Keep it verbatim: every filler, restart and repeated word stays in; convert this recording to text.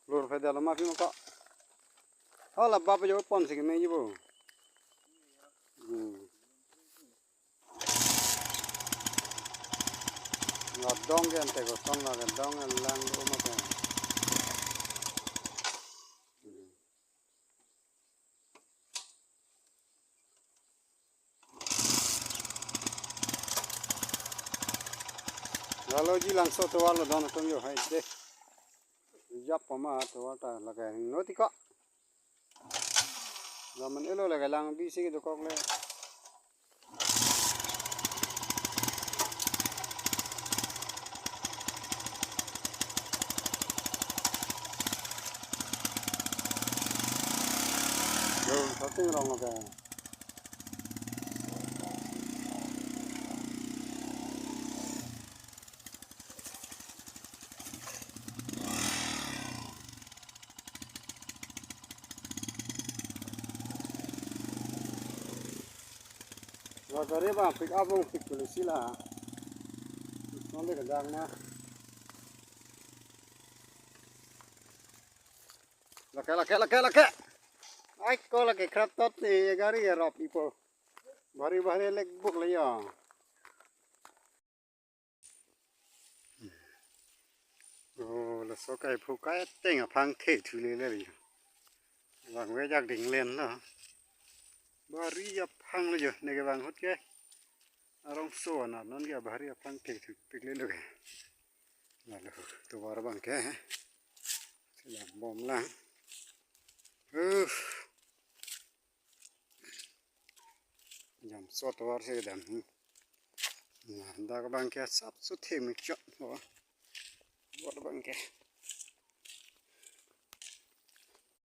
Lur phai dalo ma pima ko. Hala bap jo pon si keme ji bo. Hmm. Ngodong ke ante ko tong la ke dong lang do ma ke. Hmm. Lalo ji langso tovar lo don atum jo hai de. Jap pama tovar ta lake noti ko. Laman elo lake lang bisi ke dokok le. Yo, something wrong okay. Wa gari ba pick up bong pick polisi la. Nonde kedang na. Lake, lake, lake, lake. Ai ko lake krap tot ni gari ya rop ipo. Bhari bhari lek buk le ya. Oh, laso kai phu kai teng aphang the thu le le ya. Vangve jak ding len lo. Bhari aphang lo jo, ne ke vang hut ke. Arongso anat non ke bhari aphang the thu pik le lo ke. Lalu tovar abang ke. Silang bom lang. Uh. Jam so tovar si kedam. Hmm. Nah, dak abang ke sap su the mi chot ho. Tovar abang ke.